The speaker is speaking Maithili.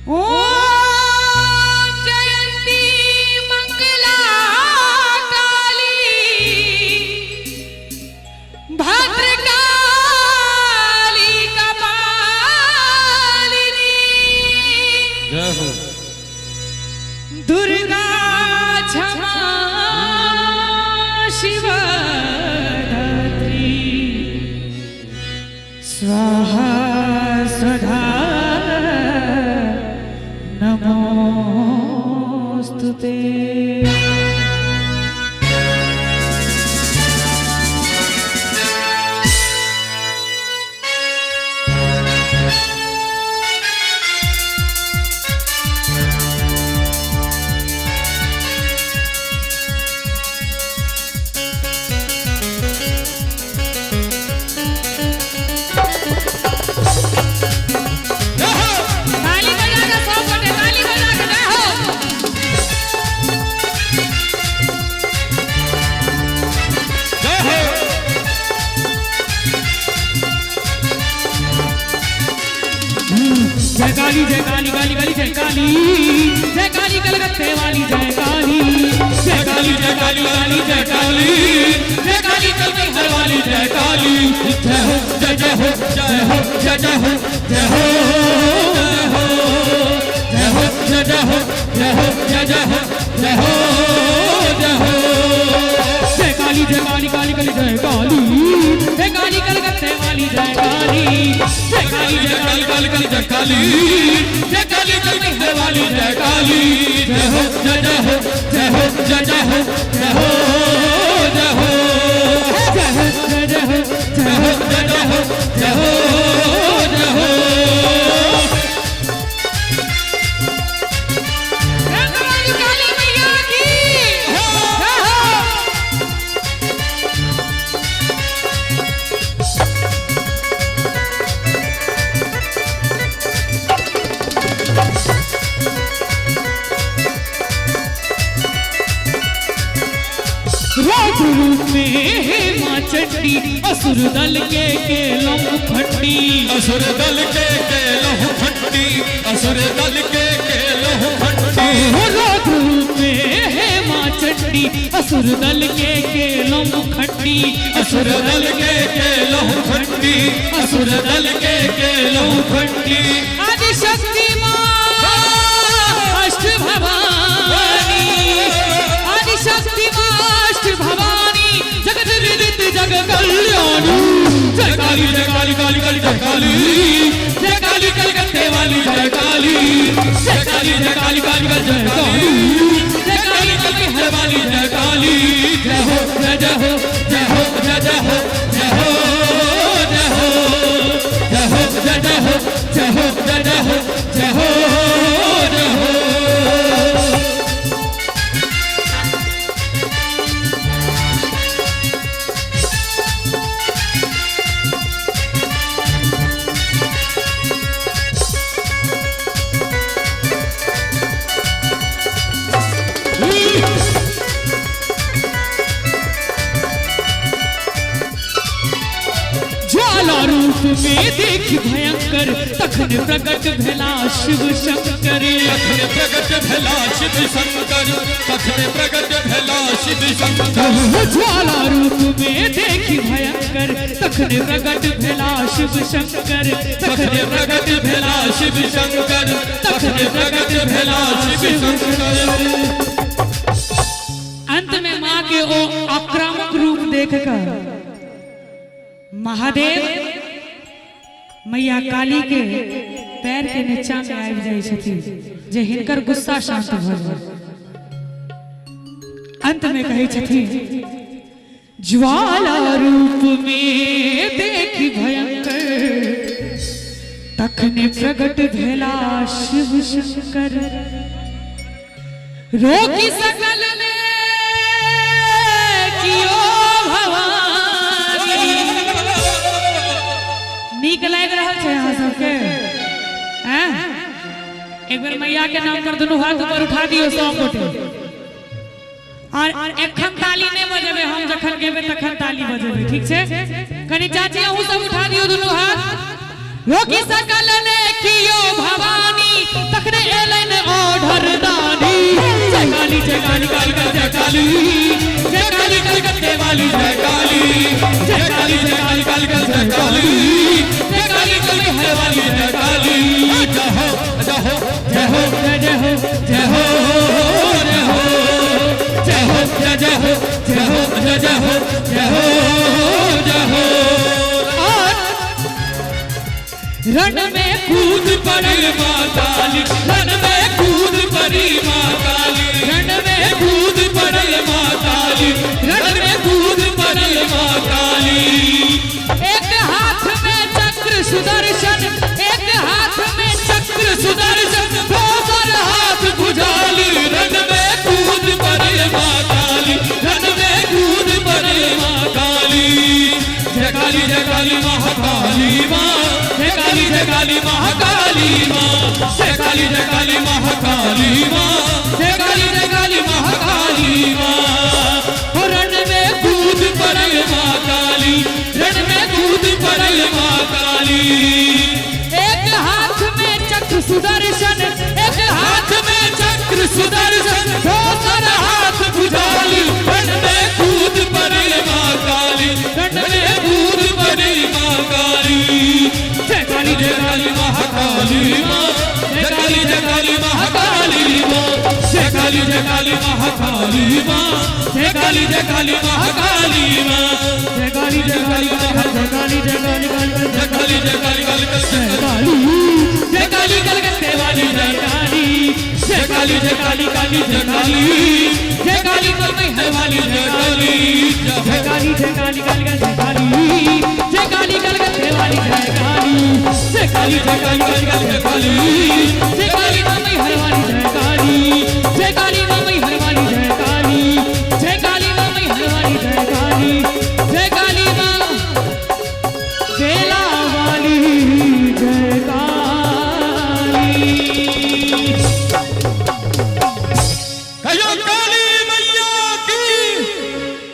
ओम जयंती मंगला काली भद्रकाली कपालिनी जय हो। दुर्गा क्षमा शिव धात्री स्वाहा स्वधा नमोऽस्तु ते। ताली बजा के सब गोटे ताली बजा के जय हो। जय हो। जय काली जय काली काली काली जय काली जय काली कलकत्ते वाली जय काली जय काली जय काली काली जय काली जय काली कलकत्ते वाली जय काली। जय हो जय जय हो जय हो जय जय हो जय हो जय हो जय हो जय जय हो जय हो जय जय हो जय हो जय हो। जय काली जय काली काली काली जय काली जय काली कलकत्ते वाली जय काली जय काली जय काली काली काली जय काली जय काली कलकत्ते वाली जय काली। जय हो जय जय हो जय हो जय जय हो जय हो जय हो जय हो जय जय हो जय हो जय जय हो जय हो जय हो। काली मैया की जय हो। रौद्र रूप में हे माँ चंडी असुर दल के केलम खंडी असुर दल के केलहु खंडी असुर दल के केलहु खंडी। रौद्र रूप में हे माँ चंडी असुर दल के केलम खंडी असुर दल के केलहु खंडी असुर दल के केलहु खंडी। आदिशक्ति माँ अष्ट भवानी आदिशक्ति माँ अष्ट भवानी जगत विदित जग कल्याणी जय काली जय काली काली काली जय काली जय काली कलकत्ते वाली जय काली जय काली जय काली काली काली जय काली जय काली कलकत्ते वाली जय काली। जय हो जय जय हो जय हो जय जय हो जय हो जय हो जय हो जय जय हो जय हो जय जय हो जय हो जय हो। ज्वाला रूप में देख भयंकर तखन प्रकट भेला शिव शंकर तखन प्रकट भेला शिव शंकर तखन प्रकट भेला शिव शंकर। ज्वाला रूप में देख भयंकर तखन प्रकट भेला शिव शंकर तखन प्रकट भेला शिव शंकर तखन प्रकट भेला शिव शंकर। अंत में माँ के ओ आक्रामक रूप देखकर महादेव मैया काली के पैर के नीचा में आबि जाइ छथिन जे हिनकर गुस्सा शांत भऽ जाय। अंत में कहै छथिन ज्वाला रूप में देखि भयंकर तखने प्रकट भेला शिव शंकर रोकी सकल ने कियो भवानी। नीक लागि रहल छै अहाँ सबके? हैं? एक बेर मैया के नाम पर दुनू हाथ ऊपर उठा दियौ सब गोटे। और एखन ताली नहीं बजेबै, हम जखन गेबै तखन ताली बजेबै, ठीक छै? कनी चाची अहूँ सब उठा दियौ दुनू हाथ। रोकी सकल ने कियो भवानी तखने जय जय हो जय हो जय हो। और रण में कूद पड़ी माँ काली, रण में कूद पड़ी माँ काली, रण में कूद पड़ी माँ काली, रण में कूद पड़ी माँ काली। एक हाथ में चक्र सुदर्शन, एक हाथ में चक्र सुदर्शन दोसर हाथ भुजाली, रण में कूद पड़ी माँ काली, रण में कूद पड़ी माँ काली। जय काली जय काली महाकाली माँ, जय काली जय काली महाकाली माँ, जय काली जय काली महाकाली माँ, जय काली जय काली महाकाली माँ। रण में कूद पड़ी माँ काली, रण में कूद पड़ी माँ काली। एक हाथ में चक्र सुदर्शन, एक हाथ में चक्र सुदर्शन दोसर हाथ भुजाली, रण में कूद पड़ी माँ काली, रण में कूद पड़ी माँ काली। जय काली जय काली महाकाली माँ, जय काली जय काली महाकाली माँ, जय काली जय काली महाकाली माँ, जय काली जय काली महाकाली माँ, जय काली जय काली जय काली जय काली जय काली जय काली काली जय काली जय काली कलकत्ते वाली जय काली जय काली जय काली काली जय काली जय काली हर वाली जय काली जय काली जय काली काली जय काली जय काली कलकत्ते वाली जय काली जय काली जय काली काली काली जय काली जय काली माई हर वाली जय काली जय काली माई हर वाली जय काली जय काली माई हर वाली जय काली जय काली मां बेला